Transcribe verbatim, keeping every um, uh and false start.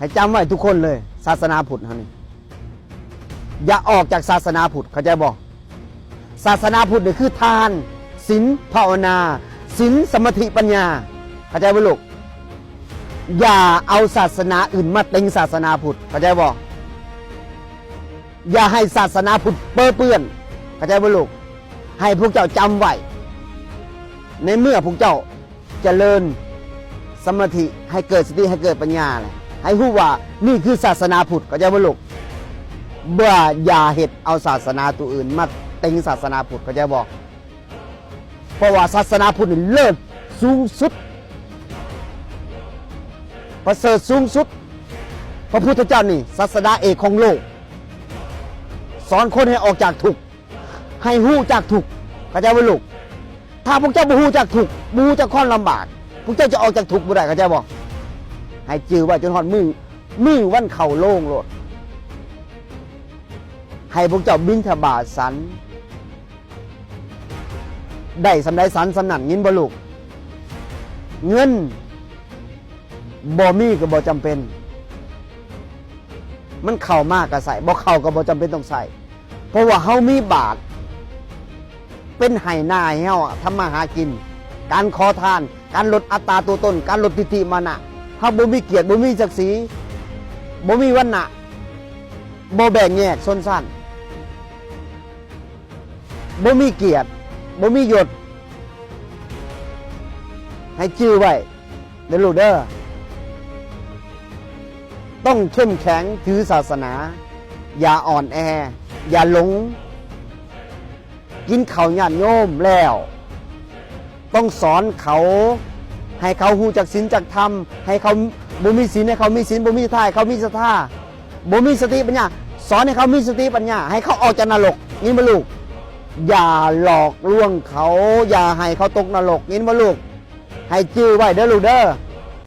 ให้จำไว้ทุกคนเลย ศาสนาพุทธเฮานี่ อย่าออกจากศาสนาพุทธ เข้าใจบ่ ศาสนาพุทธนี่คือทาน ศีล ภาวนา ศีล สมาธิ ปัญญา เข้าใจบ่ลูก อย่าเอาศาสนาอื่นมาเต็งศาสนาพุทธ เข้าใจบ่ อย่าให้ศาสนาพุทธเปรอะเปื้อน เข้าใจบ่ลูก ให้พวกเจ้าจำไว้ ในเมื่อพวกเจ้าเจริญสมาธิให้เกิดสติให้เกิดปัญญาแหละ ให้ฮู้ว่านี่คือศาสนาพุทธ เข้าใจบ่ลูก บ่อย่าเฮ็ดเอาศาสนาตัวอื่นมาเต็งศาสนาพุทธ เข้าใจบ่ เพราะว่าศาสนาพุทธนี่เลิศสูงสุด ประเสริฐสูงสุด พระพุทธเจ้านี่ศาสดาเอกของโลก สอนคนให้ออกจากทุกข์ ให้ฮู้จากทุกข์ เข้าใจบ่ลูก ถ้าพวกเจ้าบ่ฮู้จากทุกข์ บ่ฮู้จากความลำบาก พวกเจ้าจะออกจากทุกข์บ่ได้ เข้าใจบ่ ให้จื่อไว้จนฮอดมื้อ มื้อวันเข้าโลงโลด ให้พวกเจ้าบิณฑบาตสัน ได้ส่ำใดสันส่ำนั้น ยินบ่ลูก เงินบ่มีก็บ่จำเป็น มันเข้ามาก็ใช้ บ่เข้าก็บ่จำเป็นต้องใช้ เพราะว่าเฮามีบาตร เป็นไฮ่นาให้เฮาอะทำมาหากิน การขอทาน การลดอัตตาตัวตน การลดทิฏฐิมานะ เฮาบ่มีเกียรติ บ่มีศักดิ์ศรี บ่มีวรรณะ บ่แบ่งแยกชนชั้น บ่มีเกียรติ บ่มียศ ให้จื่อไว้เด้อลูกเด้อ ต้องเข้มแข็งถือศาสนา อย่าอ่อนแอ อย่าหลง กินข้าวญาติโยมแล้ว ต้องสอนเขา ให้เขาฮู้จักศีลจักธรรม ให้เขาบ่มีศีล ให้เขามีศีล บ่มีศรัทธา ให้เขามีศรัทธา บ่มีสติปัญญา สอนให้เขามีสติปัญญา ให้เขาออกจากนรก ยินบ่ลูก อย่าหลอกลวงเขา อย่าให้เขาตกนรก ยินบ่ลูก ให้จื่อไว้เด้อลูกเด้อ